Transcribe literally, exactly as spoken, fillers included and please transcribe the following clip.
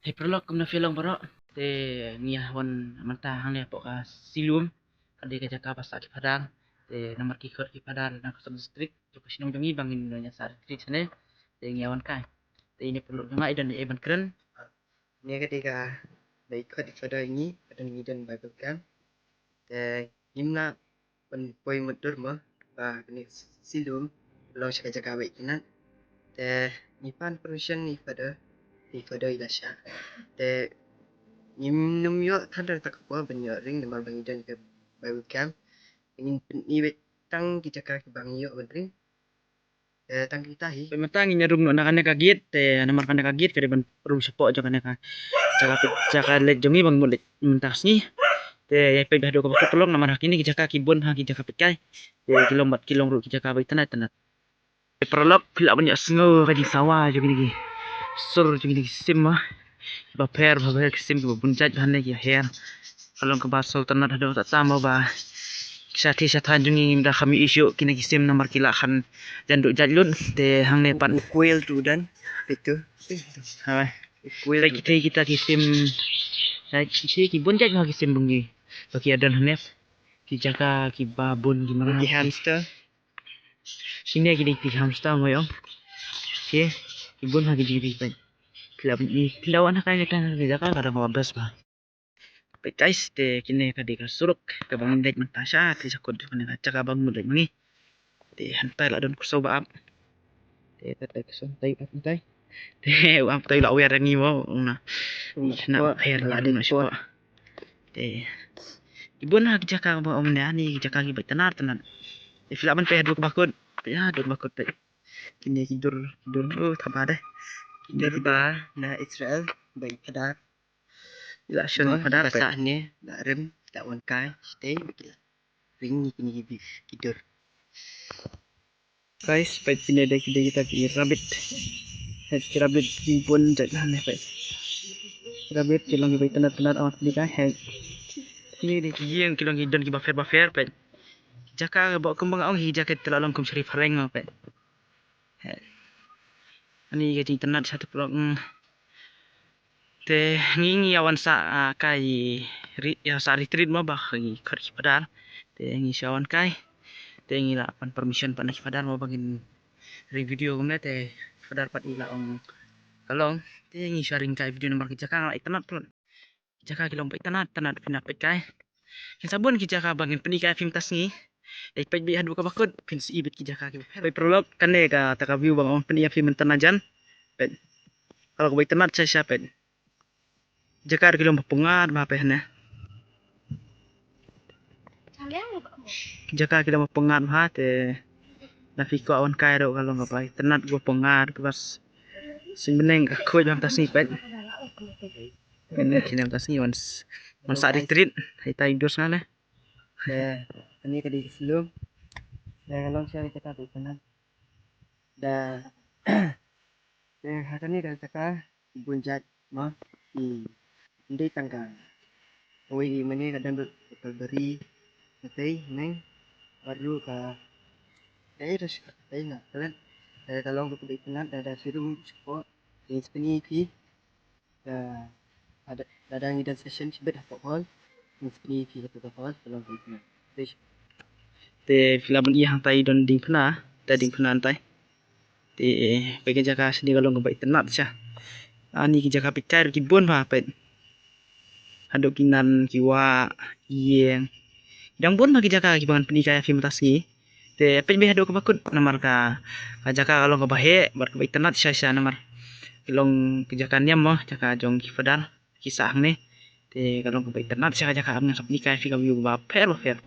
Hei paralok, kumno phi long baroh? Te ngi ïa wan mynta hangne hapoh ka Silum, ka dei ka jaka ba sah ki phadar. Te namar ki khot ki phadar na ka sub district jong ka shnong jong ngi ba ngin ïa sah retreat shane. Te ngi ïa wan kai. Te ine paralok jong nga i don i ban kren. Ine ka dei ka ba i khot i phadar ngi, ka don ngi don Bible camp. Te ngim lah ban poi mutdur mo ba kane Silum long sha ka jaka ba itynnat. Te ngi pan permission i phadar, i phadar i la shah. Te ngim nym ïoh than da kata ka por ban ïoh ring namar ba ngi don ka Bible camp. Ngin pyni beit tang ki jaka kiba ngi ïoh ban ring. Eh, tang kita hi. Peit mynta ngin ïa rung noh na kane ka gate, te namar kane ka gate ka dei ban rung shapoh jong kane ka jaka, jaka leit jong ngi ba ngi mut leit mynta ka sngi. Te ïa peit haduh kaba kut paralok namar ha kine ki jaka ki bun ha ki jaka peit kai. Te ki long bad ki long ruh ki jaka ba itynnat itynnat. Te paralok phi lah ban ïa sngew ka jingsawa jong kine ki sur jong kine ki sim ma. Bapher bapher ki sim kiba bun jait ba hangne ki her. Ka long kaba sngewtynnat haduh katta mo ba ki shathie shathan jong ngi ngim da kham ïohi shuh kine ki sim namar ki la khan jan duh jait lut. Te hangne pat u kwel tu dan. Peit tu. Hai. U kwel tu. Kita ki sim. Hai, ki bun jait mo ki sim ba ngi, ba ki ïa don hangne. Ki jaka kiba bun ki mrad. Ki hamster. Kine ki dei ki hamster mo ïong. Ki bun ha ki jingri peit. Phi lah ban i, phi lah wan ha kane ka jaka ka dang kaba best ba. Peit guys, te kine ka dei ka surok kaba ngin leit mynta sha, te sha kut jong kane ka jaka ba ngin leit ma ngi. Te hyntai la don khusaw ba ap. Te tat dei khusaw hyntai ap hyntai. Te u ap te la wer ngi mo na. Na her la dei na shuwa. Te ki bun ha ki jaka ba ong ne ani ki jaka kiba itynnat itynnat. Te phi lah ban peit haduh kaba kut. Peit haduh kaba kut peit. Kine ki dur, ki dur, oh, thaba deh. Ki dur ba na Israel ba i phadar. I la shon i phadar peit. Sah ne la rem, la wan kai, stay ba ki la ring kine ki, ki dur. Guys, peit kine dei ki dei kita ki rabbit. Hei, ki rabbit ki bun jait hangne peit. Rabbit ki long kiba itynnat itynnat amat ki dei kai hei. Kine dei ki ïing ki long ki don kiba pher bapher peit. Jaka ba kumba nga ong hi jaka te la long kum shari phareng peit. Hei. Ani ka jingtynnat sha te paralok. Te ngi ngi ïa wan sah, ah, kai ri-, ïa sah retreat mo ba ngi khot ki phadar. Te ngi shu wan kai. Te ngi la pan permission pat na ki phadar mo ba ngin ring video kumne te phadar pat i la ong ka long. Te ngi shu ring kai video namar ki jaka nga la itynnat paralok. Ki jaka ki long ba itynnat itynnat phin ïa peit kai. Kin sa bun ki jaka ba ngin pyni kai phi mynta sngi. Ïa peit beit haduh kaba kut phin sa i beit ki jaka kiba pher. Peit paralok kane kata ka view ba nga ong pyni ïa phi mynta na jan. Peit. Ka long kaba itynnat sha sha peit. Jaka ruh ki long ba pyngngad bha peit hangne. Jaka ki long ba pyngngad bha te na phi kwah wan kai ruh ka long kaba itynnat kaba pyngngad kaba s-, suiñ bneng ka khuid bha mynta sngi peit. Kane kine mynta sngi wan s-, wan sah retreat. Hai tai dur sngi ne. Te kane ka dei ka Silum. Te ka long sha ka jaka ba itynnat. Da te ha kane ka jaka bun jait ma i ndei tang ka. Kawei mane ka dang dut ka bari ka tei neng baru ka tei ras ka tei na kalen. Da ka long ka dei tang da da siru ko ni spini ki. Da da da ngi dan session sibet ha hall. Ni spini ki ka hall ka long ka. Te phi lah ban i hangtai don diengphna, ta diengphna hangtai. Te peit ka jaka shane ka long kaba itynnat sha. Ani ki jaka peit kai ruh ki bun bha peit. Haduh ki nan ki wah ki ïing. Dang bun bha ki jaka kiba ngan pyni kai ïa phi mynta sngi. Te peit beit haduh kaba kut namar ka, ka jaka ka long kaba heh bad kaba itynnat sha sha namar ka long ka jaka niam mo, jaka jong ki phadar ki sah hangne. Te ka long kaba itynnat sha ka jaka, ngan sa pyni kai ïa phi ka view kaba pher bapher.